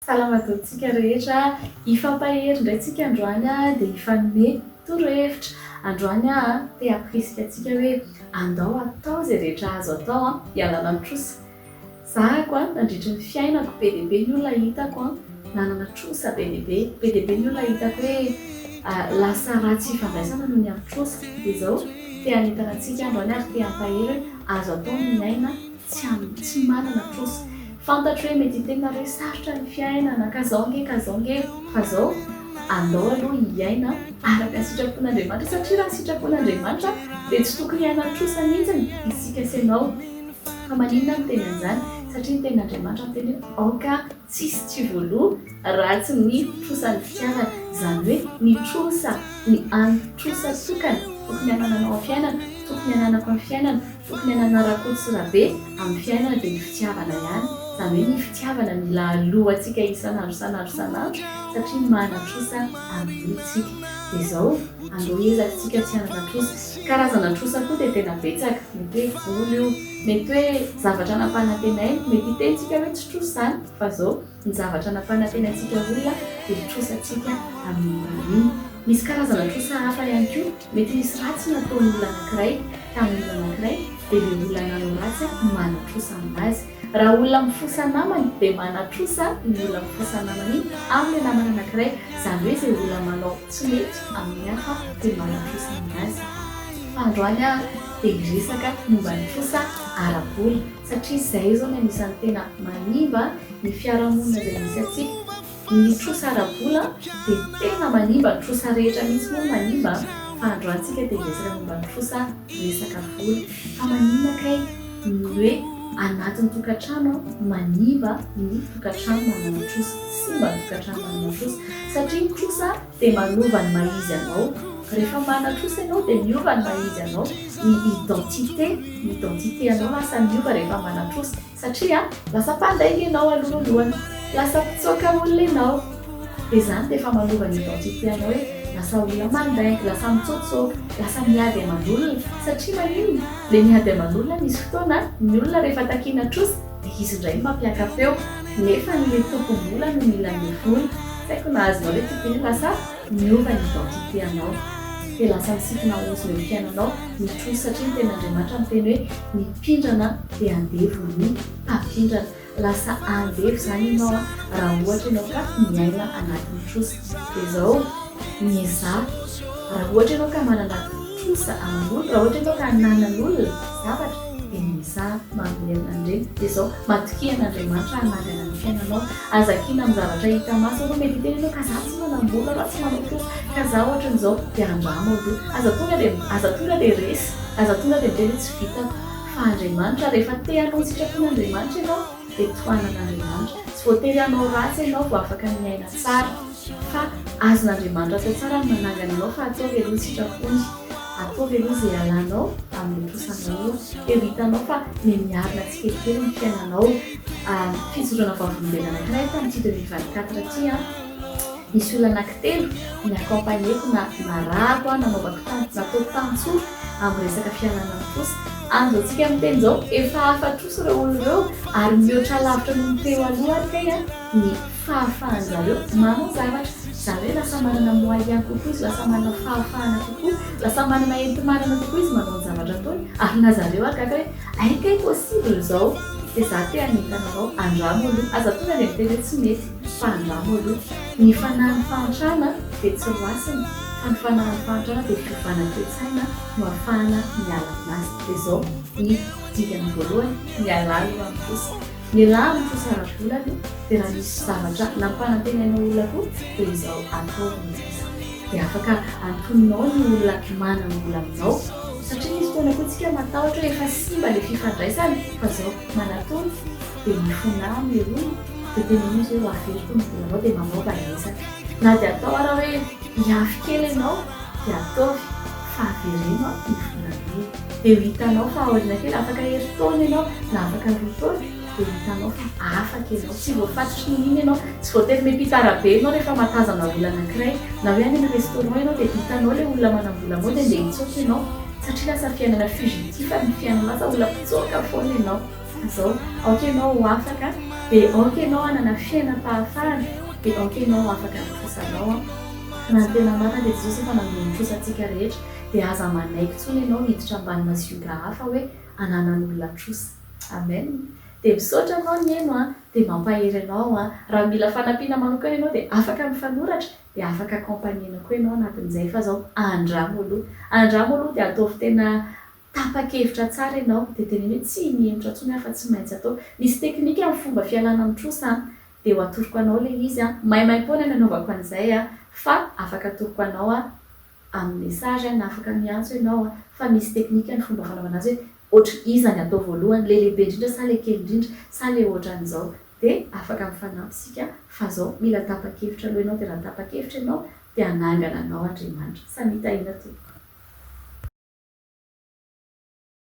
Salama daholo tsika rehetra, hifampahery indray tsika androany dia hifanome torohevitra. Androany aho te hampirisika antsika hoe andao atao izay rehetra azo atao hialana ny trosa. Zahako nandritry ny fiainako be dia be ny olona hitako nanana trosa be dia be, be dia be ny olona hitako hoe lasa ratsy fifandraisana noho ny amin'ny trosa. Dia izao, te hanentana antsika androany ary te hampahery hoe azo atao ny miaina tsy amin'ny tsy manana trosa. Fantatro hoe mety hiteny nareo hoe sarotra ny fiainana ka zao nge ka zao nge fa zao andao aloha hiaina araka ny sitrapon'Andriamanitra satria raha ny sitrapon'Andriamanitra dia tsy tokony hiaina trosa mihitsiny isika sy ianao. Fa maninona aho miteny an'izany? Satria ny tenin'Andriamanitra miteny hoe aoka tsisy tsy voaloa raha tsy ny trosan'ny fitiavana. Izany hoe ny trosa, ny hany trosa tokana tokony hanananao amin'ny fiainana, tokony hananako amin'ny fiainana, Tokony hanana Rakoto sy Rabe amin'ny fiainana dia ny fitiavana ihany, izany hoe ny fitiavana mila aloantsika isan'andro isan'andro isan'andro satria manan-trosa amin'io tsika. Dia izao, andao hiezaka tsika tsy hanana trosa. Karazana trosa koa dia tena betsaka, mety hoe vola io, mety hoe zavatra nampanantenaina, mety hiteny tsika hoe tsy trosa izany fa izao, ny zavatra nampanantenaintsika olona dia trosantsika amin'iny olona iny. Misy karazana trosa hafa ihany koa, mety nisy ratsy nataon'ny olona anankiray tamin'ny olona anankiray dia ilay olona nanao ratsy manan-trosa aminazy. Raha olona mifosa namany dia manan-trosa ny olona mifosa namany iny amin'ilay namany anankiray, izany hoe izay olona manao tsy mety amin'ny hafa dia manan-trosa aminazy. Fa androany aho dia hiresaka momba ny trosa ara-bola satria izay izao no anisan'ny tena manimba ny fiarahamonina izay misy antsika, ny trosa ara-bola dia tena manimba, ny trosa rehetra mihitsy moa no manimba fa androany tsika dia hiresaka momba ny trosa resaka vola. Fa maninona kay ny hoe anatin'ny tokantrano manimba ny tokantrano manana trosa, simba ny tokantrano manana trosa satria ny trosa dia manova ny maha izy anao, rehefa manana trosa ianao dia miova ny maha izy anao, ny identité, ny identité anao lasa miova rehefa manana trosa. Satria lasa mpandainga ianao aloha voalohany, lasa mpitsoaka olona ianao, dia izany dia efa manova ny identité anao hoe lasa olona mandainga, lasa mitsotsoaka, lasa miady aman'olona, satria maninona? Ilay miady aman'olona misy fotoana ny olona rehefa takiana trosa dia izy indray no mampiaka-peo, nefa ilay tompom-bola no mila an'ilay vola, tsy haiko na azonao ilay tiako tenenina, lasa miova ny identité anao, dia lasa misintona ozona eo fiainanao ny trosa satria ny tenin'Andriamanitra miteny hoe ny mpindrana dia andevo ny mpampindrana. Lasa andevo izany ianao raha ohatra ianao ka miaina anatin'ny trosa. Dia izao, miezaha, raha ohatra ianao ka manana trosa aman'olona, raha ohatra ianao ka ananan'olona zavatra, dia miezaha mamerina an'ireny. Dia izao, matokia an'Andriamanitra hanangana ny fiainanao. Aza kiana amin'ny zavatra hita maso aloha. Mety hiteny ianao ka za tsy manam-bola aloha, tsy manao trosa, ka za ohatran'izao. Dia andramo aloha. Aza tonga dia, aza tonga dia resy. Aza tonga dia miteny hoe tsy vitako. Fa Andriamanitra, rehefa te hanao ny sitrapon'Andriamanitra ianao, dia tohanan'Andriamanitra. Tsy voatery hanao ratsy ianao vao afaka miaina tsara. Fa azon'Andriamanitra atao tsara ny manangana anao fa ataovy aloha ny sitrapony. Ataovy aloha izay hialanao amin'io trosanao io. Dia ho hitanao fa miha-miarina tsikelikely ny fiainanao. Fijoroana vavolombelona anankiray tamin'ity 2024 ity an. Nisy olona anankitelo ni-accompagner-ko na narahako aho nanaovako tan, nataoko tantsoroka amin'ny resaka fialana amin'ny trosa. Amin'izao tsika miteny izao, efa afa-trosa ireo olona ireo ary mihoatra lavitra noho ny teo aloha ary kay ny fahafahan-jareo manao zavatra. Izany hoe lasa manana moyen kokoa izy, lasa manana fahafahana kokoa, lasa manana enti-manana kokoa izy manao ny zavatra ataony ary na zareo ary gaga hoe hay kay possible izao. Dia za te hanentana anao, andramo aloha, aza tonga dia miteny hoe tsy mety. Fa andramo aloha. Ny fanahin'ny fahantrana dia tsy roasina, fa ny fanahin'ny fahantrana dia fiovana toe-tsaina no ahafahana miala aminazy. Dia izao ny dingana voalohany, mialà aloha amin'ny trosa. Mialà amin'ny trosa ara-bola aloha, dia raha misy zavatra nampanantenainao olona koa dia izao ataovy ny izy. Dia afaka antoninao ny olona manam-bola aminao. Satria misy fotoana koa tsika matahotra hoe efa simba ilay fifandraisana, fa izao manatony dia mifona amin'ilay olona. Dia teneno izy hoe ho averiko ny volanao dia manaova ezaka. Na dia atao ara hoe hihafy kely ianao dia ataovy fa avereno ny volanao. Dia ho hitanao fa aoriana kely afaka herintaona ianao na afaka 2 taona dia ho hitanao fa afaka ianao. Tsy voafatotry ny inona ianao. Tsy voatery miampita arabe ianao rehefa mahatazana olona anankiray. Na hoe any amin'ny restaurant ianao dia hitanao ilay olona manam-bola aminao dia andeha hitsoaka ianao. Satria lasa fiainana fugitif ny fiainana, lasa olona mpitsoaka foana ianao. Izao, aoka ianao ho afaka Dia aoka ianao hanana fiainam-pahafahana, dia aoka ianao ho afaka ny trosanao an. Raha ny tena marina dia Jesosy efa nandoa ny trosantsika rehetra, dia aza manaiky intsony ianao hiditra ambanina zioga hafa hoe ananan'olona trosa. Amen. Dia misaotra anao nihaino an, dia mampahery anao an. Raha mila fanampiana manokana ianao dia afaka mifanoratra, dia afaka accompagner-na koa ianao anatin'izay fa zao andramo aloha. Andramo aloha dia ataovy tena tapa-kevitra tsara ianao dia teneno hoe tsy mihemotra intsony aho fa tsy maintsy atao. Misy teknika amin'ny fomba fialana amin'ny trosa an, dia ho atoroko anao ilay izy an, maimaimpoana ny anaovako an'izay an, fa afaka atoroko anao an amin'ny message an, na afaka miantso ianao an, fa misy teknika ny fomba fanaovana azy hoe ohatry iza ny atao voalohany, ilay lehibe indrindra sa ilay kely indrindra sa ilay ohatran'izao, dia afaka mifanampy isika fa zao mila tapa-kevitra aloha ianao dia raha tapa-kevitra ianao dia hanangana anao Andriamanitra. Samia tahiana tompoko.